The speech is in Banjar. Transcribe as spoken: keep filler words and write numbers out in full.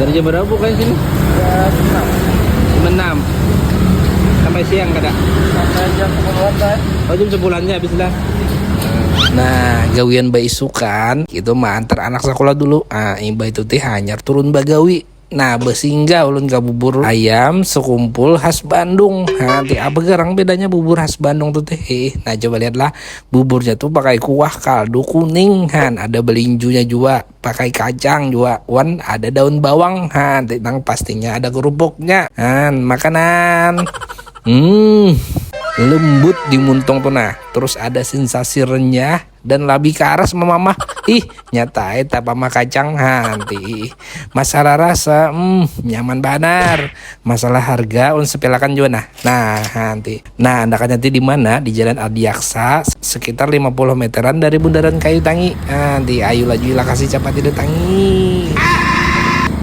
Dari jam berapa buka sini? Jam enam. Sampai siang kada? Sampai jam sepuluhan lah. Oh, jam sepuluhan aja habis lah. Nah, gawian baisukan itu maantar anak sekolah dulu. Ah, imbah itu teh hanyar turun bagawi. Nah, besinggah ulun ke bubur ayam sekumpul khas Bandung. Nah, ti apa gerang bedanya bubur khas Bandung tuh teh? Nah, coba lihatlah, buburnya tuh pakai kuah kaldu kuning, han, ada belinjunya juga, pakai kacang juga, wan ada daun bawang, han, ti nang pastinya ada kerupuknya, han, makanan. Hmm, lembut di muntung tuh nah, terus ada sensasi renyah dan labi karas mamamah. Ih, nyata eta pamah kacang, han, ti. Masalah rasa, hmm, nyaman banar. Masalah harga, ulun sepelakan juga nah. Nah, han, ti. Nah, andakannya ti di mana? Di Jalan Adiaksa, sekitar lima puluh meteran dari Bundaran Kayu Tangi. Han, ti, ayu laju ilah kasih capat idah tangi.